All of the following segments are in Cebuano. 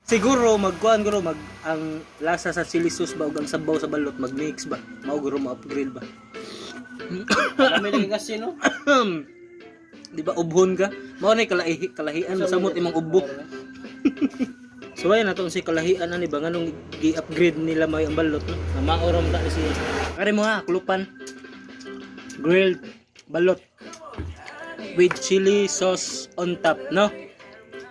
Siguro magkuan guro mag ang lasa sa chili sauce ba ug ang sabaw sa balot mag-mix ba. Mao guro mo upgrade ba. Kami lagi kasi, no? Di ba ubhon ka? Mao na kalahi kalahian samot imong ubo. So ayan na to si kalahian ani ba nganong gi-upgrade nila may ang balot, no? Na maorom ta ni siya. Are mo ha, klupan. Grilled balot with chili sauce on top, no?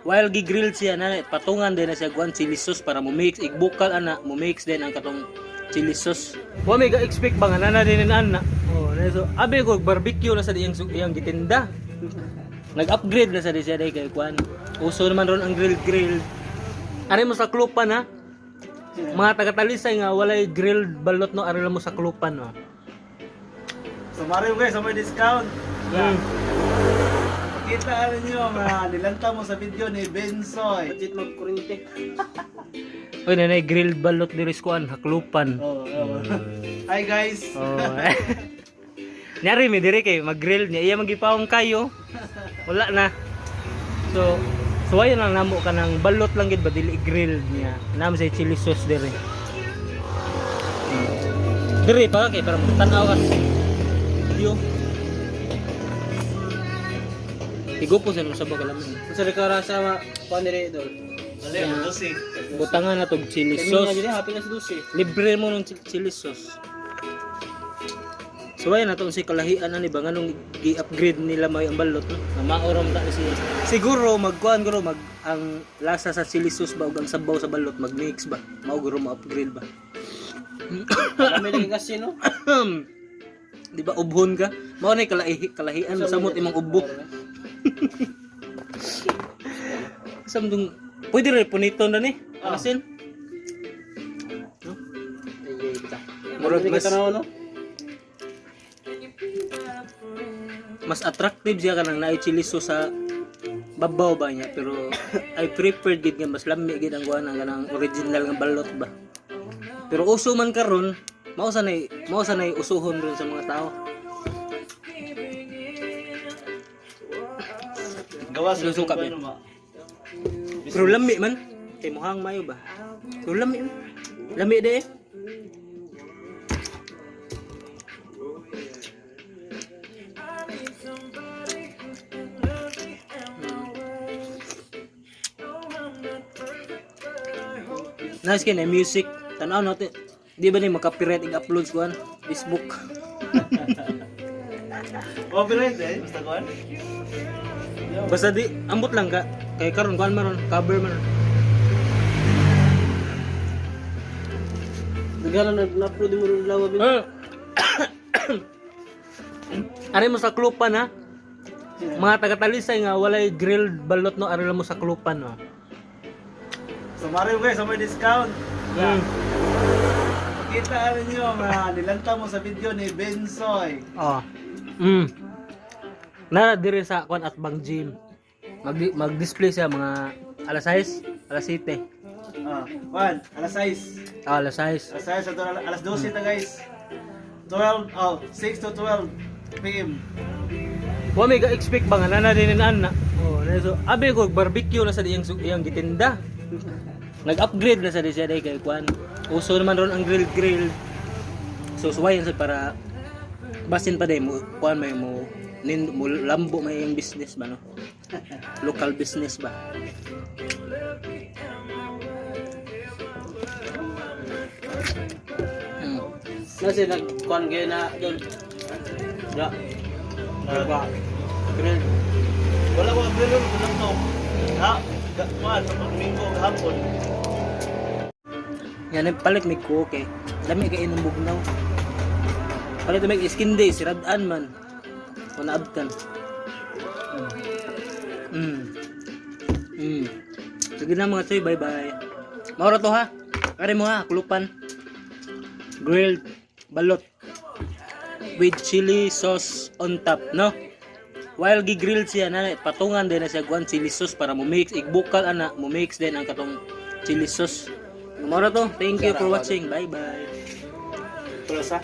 While gi-grilled siya na patungan din na siya guan chili sauce para mo mix igbukal ana mo mix din ang katong chili sauce. Wa may ga-expect ba nga nana din ana. Oh, na so abi ko barbecue na sa diyang iyang gitinda. Nag-upgrade na sa di siya day kay kuan. Uso naman ron ang grilled grilled. Ari mo sa klupan ha. Mga taga-Talisay nga walay grilled balot, no, ari lang mo sa klupan, no. Sumari guys, sa may discount. Pakita ninyo mga nilanta mo sa video ni Bensoy. Budget magkurente. Uy, nanay grilled balot diri sa kuan, haklupan. Oh. Hi guys. Oh. Nyari mi diri kay mag-grill niya, iya magipaong kayo. Wala na. So ayun lang namo kanang balot lang gid ba dili grilled niya. Namo sa chili sauce diri. Diri pa kay para tan-aw ka. Yo. Igupo sa nung sabag alam mo. Sa rekara sa ma kuan dire dol. Dali, dusi. Butangan na tog chili Kami sauce. nga dili happy na sa dusi. Libre mo nung chili sauce. So ayun na to si kalahian ani ba nganong gi-upgrade nila may ang balot, no? Na maorom ta ni siya. Siguro magkuan guro mag ang lasa sa chili sauce ba ug ang sabaw sa balot mag-mix ba. Mao guro mo upgrade ba. Kami lagi kasi, no? Di ba ubhon ka? Mao na kalahi kalahian samot imong ubo. Samdung pwede rin punito na ni. Asin. Ay ta. Murag Murag mas mas- no? Mas attractive siya kanang naay chili sauce sa babaw ba niya, pero I preferred gid nga mas lami gid ang kuan ang kanang original nga balot ba. Pero uso man karon, mao sa nay usuhon ron sa mga tao. Gawa sa Susuka, ano ba? Pero lami man kay muhang mayo ba. Pero lami man. Lami de eh. Nice kay na music. Tanaw natin. Di ba ni makapirate i-upload kuan Facebook? Copyright eh, basta kuan. Basta di ambot lang ka kay karon kuan man ron, cover man ron. Nagala na na-upload mo rin lawa bin. Eh. Ari mo sa klupan ha. Mga taga-Talisay nga walay grilled balot, no, ari lang mo sa klupan, no. Sumari guys, sa may discount. Pakita ninyo mga nilanta mo sa video ni Bensoy. Oh. Nara diri sa kuan at Bang Gym. Mag mag-display siya mga alas 6, alas 7. Ah, kuan, alas 6. Ah, alas 6. Alas 6 ato alas 12 ta guys. 12, oh, 6 to 12 PM. Wa may ga-expect ba nga nana din ana. Oh, na so abi ko barbecue na sa diyang iyang gitinda. Nag-upgrade na sa di siya day kay kuan. Uso naman ron ang grilled grilled. So suwayan sa para basin pa day mo kuan may mo nin mo lambo may iyang business ba, no? Local business ba. Nasi nag kuan gay na dol. Ya. Diba? Grill. Wala ko grill kulang to. Ha? Kuan, Domingo hapon. Yan ay palit may coke eh. Dami kay inom bugnaw. Palit may skin day siradan man. Kung naabtan. Sige na mga tsoy, bye-bye. Maura to ha. Kare mo ha, kulupan. Grilled balot with chili sauce on top, no? While gi-grilled siya na patungan din na siya guan chili sauce para mo mix igbukal ana mo mix din ang katong chili sauce. Maura to. Thank you for watching. Bye bye. Tulosa.